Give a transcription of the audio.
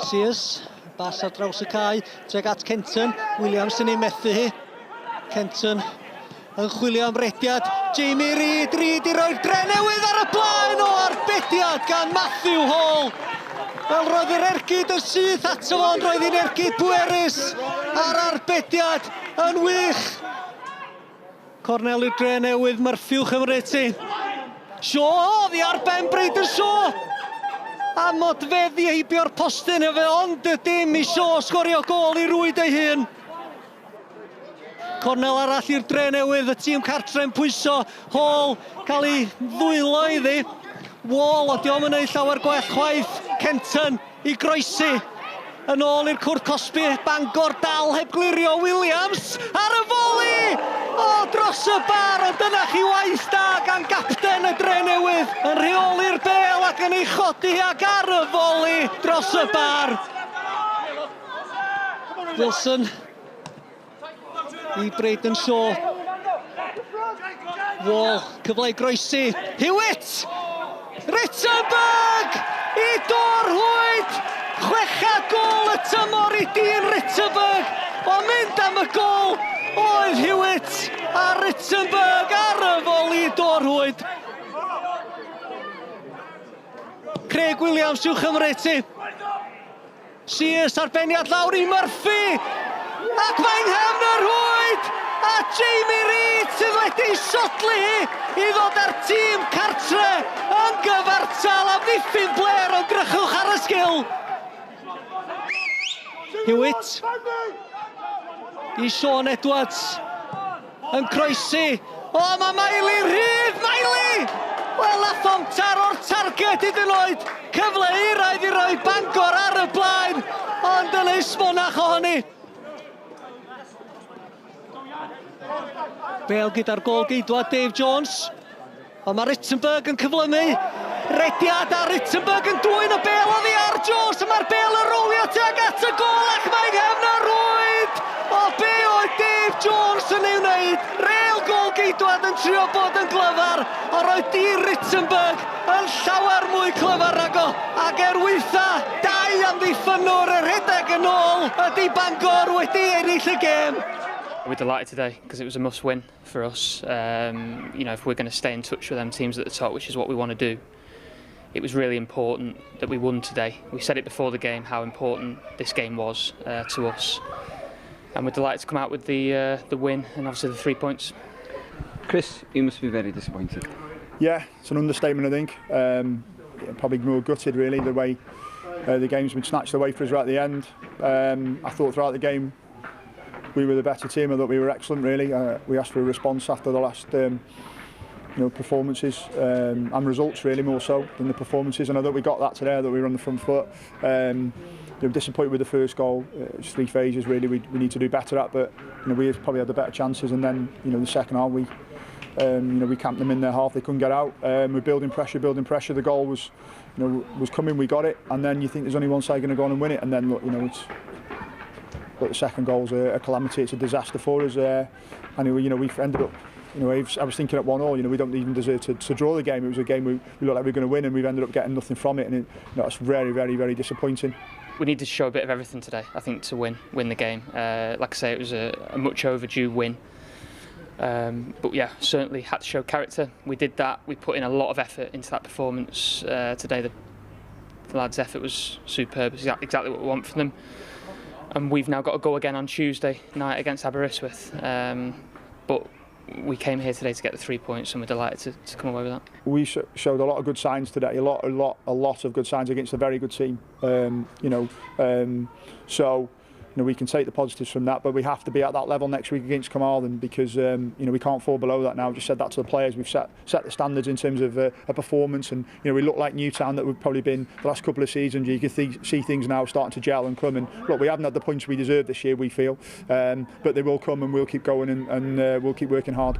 Sears, bas ar draws y cae, tuag at Kenton. Williams yn ei methu hi. Kenton yn chwilio am rediad. Jamie Reid, Reid i roi'r Drenewydd ar y blaen o arbediad gan Matthew Hall. Wel, roedd yr ergyd yn syth ato fo, ond roedd hi'n ergyd pwerus a'r arbediad yn wych. Cornel i'r Drenewydd, Murphy uwch ymryd ti. Shaw, oddi ar ben Braden Shaw! A modfeddi heibio'r postyn efe, ond y dim i Shaw sgorio gôl i rwyd ei hun. Cornel arall i'r Drenewydd, y tîm cartre'n pwyso, Hall cael ei ddwylo iddi. Wall, o diom yn ei llawer gwell chwaith, Kenton i groesi. Yn ôl i'r cwrt cosbi, Bangor dal heb glirio, Williams ar y foli! O, dros y bar, ond dyna chi waith da gan gapten y Drenewydd, yn rheoli'r bêl ac yn ei chodi ac ar y foli dros y bar. Wilson i Braden Shaw. Wall, cyfle i groesi. Hewitt! Rittenberg! I dorhwyd! Chwecha gôl y tymor i dîn Rittenberg! O mynd am y gôl oedd Hewitt a Rittenberg ar y foli i dorhwyd. Craig Williams i'w chymryd ti. Sears arbeniad lawr i Murphy! Ac mae'n nghefn y rhwyd! A Jamie Reid sydd wedi sodli hi i ddod â'r tîm cartre yn gyfartal. Amddiffyn Blair ond drychwch ar y sgil. Hewitt i Sean Edwards. Yn croesi. O, mae Miley rhydd! Miley! Wel, nath o'm taro'r targed hyd yn oed. Cyfle euraidd i roi Bangor ar y blaen, ond yn ei smonach ohoni. Bale gyda'r gôl geidwad Dave Jones. Ond mae Rittenberg yn cyflymu. Rediad a Rittenberg yn dwyn y bêl oddi ar Jones. Mae'r bêl yn rowlio tuag at y gôl ac mae'n nghefn y rwyd! O be oedd Dave Jones yn ei wneud? Rêl gôl geidwad yn trio bod yn glyfar, ond roedd Dean Rittenberg yn llawer mwy clyfar nag o. Ac er waetha dau amddiffynnwr y rhedeg yn ôl, ydy Bangor wedi ennill y gêm. We're delighted today because it was a must win. For us. You know, if we're going to stay in touch with them teams at the top, which is what we want to do, it was really important that we won today. We said it before the game how important this game was to us, and we're delighted to come out with the win and obviously the 3 points. Chris, you must be very disappointed. Yeah, it's an understatement, I think. Probably more gutted, really, the way the game's been snatched away from us right at the end. I thought throughout the game we were the better team. I thought we were excellent, really. We asked for a response after the last performances and results, really, more so than the performances. And I thought we got that today. I thought we were on the front foot. Disappointed with the first goal. It's 3 phases, really. We need to do better at, but we probably had the better chances. And then the second half we camped them in their half. They couldn't get out. We're building pressure, building pressure. The goal was coming. We got it, and then you think there's only one side going to go on and win it. And then look, it's. But the second goal's a calamity. It's a disaster for us. Anyway, we've ended up, I was thinking at 1-1, we don't even deserve to draw the game. It was a game we looked like we were going to win, and we've ended up getting nothing from it. And it's very, very, very disappointing. We need to show a bit of everything today, I think, to win the game. Like I say, it was a much overdue win. But certainly had to show character. We did that. We put in a lot of effort into that performance today. The lads' effort was superb. It's exactly what we want from them. And we've now got to go again on Tuesday night against Aberystwyth. But we came here today to get the 3 points, and we're delighted to come away with that. We showed a lot of good signs today, a lot of good signs against a very good team. So we can take the positives from that, but we have to be at that level next week against Carmarthen, because we can't fall below that now. I've just said that to the players. We've set the standards in terms of a performance, and we look like Newtown that we've probably been the last couple of seasons. You can see things now starting to gel and come. And look, we haven't had the points we deserve this year, we feel, but they will come, and we'll keep going, and we'll keep working hard.